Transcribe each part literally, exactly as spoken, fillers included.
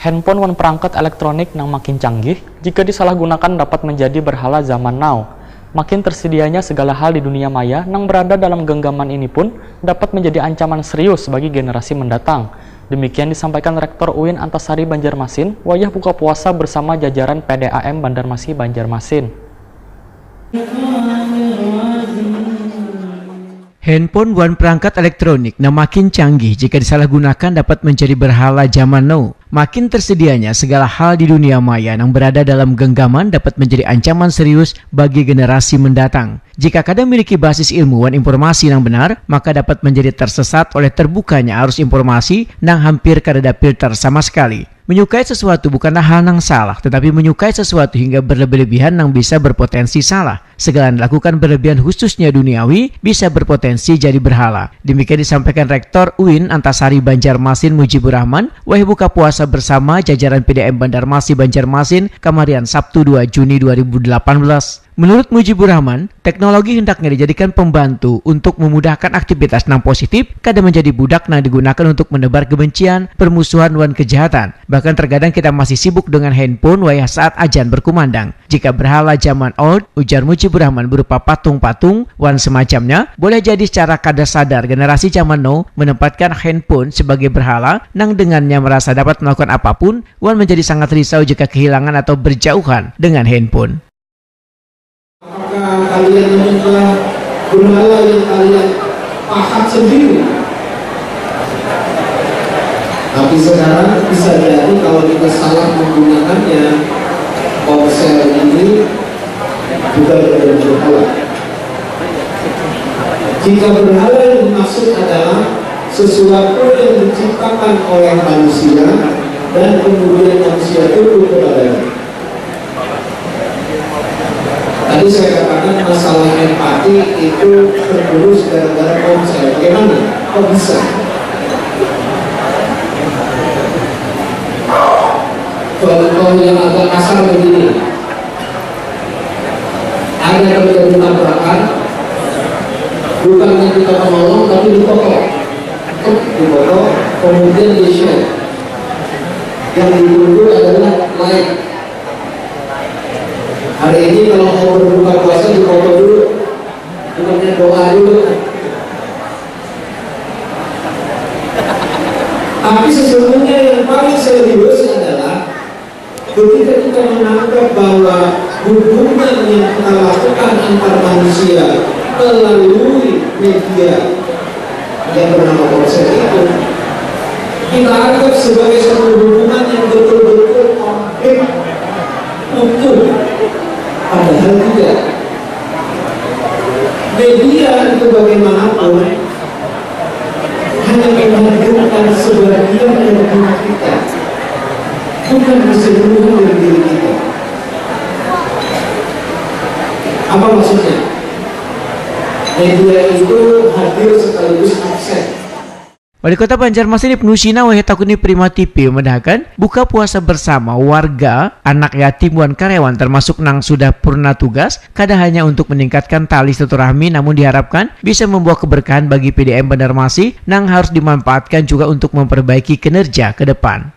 Handphone wan perangkat elektronik nang makin canggih, jika disalahgunakan dapat menjadi berhala zaman now. Makin tersedianya segala hal di dunia maya nang berada dalam genggaman ini pun dapat menjadi ancaman serius bagi generasi mendatang. Demikian disampaikan Rektor UIN Antasari Banjarmasin, wayah buka puasa bersama jajaran P D A M Bandarmasi Banjarmasin. Handphone wan perangkat elektronik nang makin canggih jika disalahgunakan dapat menjadi berhala zaman now. Makin tersedianya segala hal di dunia maya nang berada dalam genggaman dapat menjadi ancaman serius bagi generasi mendatang. Jika kada memiliki basis ilmu wan informasi nang benar, maka dapat menjadi tersesat oleh terbukanya arus informasi nang hampir kada ada filter sama sekali. Menyukai sesuatu bukanlah hal nang salah, tetapi menyukai sesuatu hingga berlebih-lebihan nang bisa berpotensi salah. Segala yang dilakukan berlebihan khususnya duniawi bisa berpotensi jadi berhala. Demikian disampaikan Rektor UIN Antasari Banjarmasin Mujibur Rahman, wayah buka puasa bersama jajaran P D M Bandarmasi Banjarmasin, kamarian Sabtu dua Juni dua ribu delapan belas. Menurut Mujibur Rahman, teknologi hendaknya dijadikan pembantu untuk memudahkan aktivitas nang positif, kada menjadi budak nang digunakan untuk menebar kebencian, permusuhan, wan kejahatan. Bahkan terkadang kita masih sibuk dengan handphone wayah saat ajan berkumandang. Jika berhala zaman old, ujar Mujibur Rahman, berupa patung-patung, wan semacamnya, boleh jadi secara kada sadar generasi zaman now menempatkan handphone sebagai berhala nang dengannya merasa dapat melakukan apapun, wan menjadi sangat risau jika kehilangan atau berjauhan dengan handphone. Apakah kalian menyembah berhala yang kalian pahat sendiri? Tapi sekarang bisa jadi kalau kita salah menggunakannya, ponsel ini juga menjadi berhala. Jika berhala yang dimaksud adalah sesuatu yang diciptakan oleh manusia dan kemudian manusia tunduk kepadanya. Tadi saya katakan masalah empati itu tergerus gara-gara ponsel. Bagaimana? Kok bisa? Contoh yang agak kasar begini. Ada terjadi tabrakan, bukannya kita menolong tapi dipotong. Dipotong, kemudian di-share. Yang ditunggu adalah like. Hari ini kalau mau berbuka puasa dipotong dulu. Bukannya doa dulu. Tapi sesungguhnya yang paling serius adalah ketika kita menganggap bahwa hubungan yang kita lakukan antar manusia melalui media yang bernama ponsel itu kita anggap sebagai satu hubungan yang betul-betul komplit, utuh, padahal tidak. Media itu bagaimanapun hanya menghadirkan sebagian dari diri kita, bukan keseluruhan dari diri kita. Apa maksudnya? Media itu hadir sekaligus absen. Wali Kota Banjarmasin Ibnu Sina wayah takuni Prima T V memadahakan, buka puasa bersama warga, anak yatim wan karyawan termasuk nang sudah purna tugas, kada hanya untuk meningkatkan tali silaturahmi namun diharapkan bisa membawa keberkahan bagi P D M Banjarmasin nang harus dimanfaatkan juga untuk memperbaiki kinerja ke depan.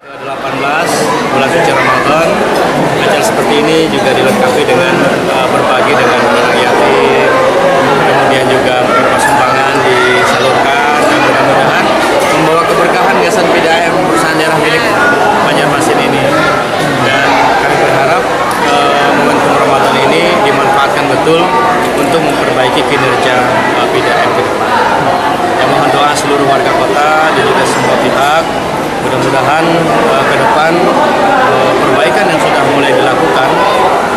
Delapan belas bulan suci Ramadan, acara seperti ini juga dilengkapi dengan uh, berbagi dengan anak yatim, kemudian juga beberapa sumbangan disalurkan dan mudah-mudahan membawa keberkahan gasan P D A M perusahaan daerah milik Banjarmasin ini. Dan kami berharap uh, momentum Ramadan ini dimanfaatkan betul untuk memperbaiki kinerja uh, P D A M ke depan. Ya, mohon doa seluruh warga kota dan juga semua pihak. Mudah-mudahan uh, ke depan uh, perbaikan yang sudah mulai dilakukan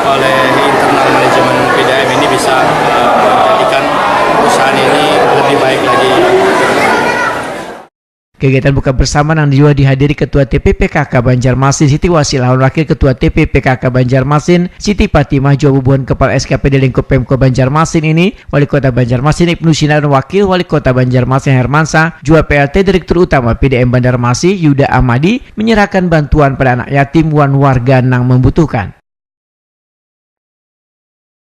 oleh internal manajemen P D A M ini bisa uh, menjadikan perusahaan ini lebih baik lagi. Kegiatan buka bersama nang juga dihadiri Ketua T P P K K Banjarmasin Siti Wasilah wan Wakil Ketua T P P K K Banjarmasin Siti Patimah jua bubuhan Kepala S K P D lingkup Pemko Banjarmasin ini, Wali Kota Banjarmasin Ibnu Sina dan Wakil Wali Kota Banjarmasin Hermansa jua P L T Direktur Utama P D M Banjarmasin Yuda Amadi menyerahkan bantuan pada anak yatim wan warga nang membutuhkan.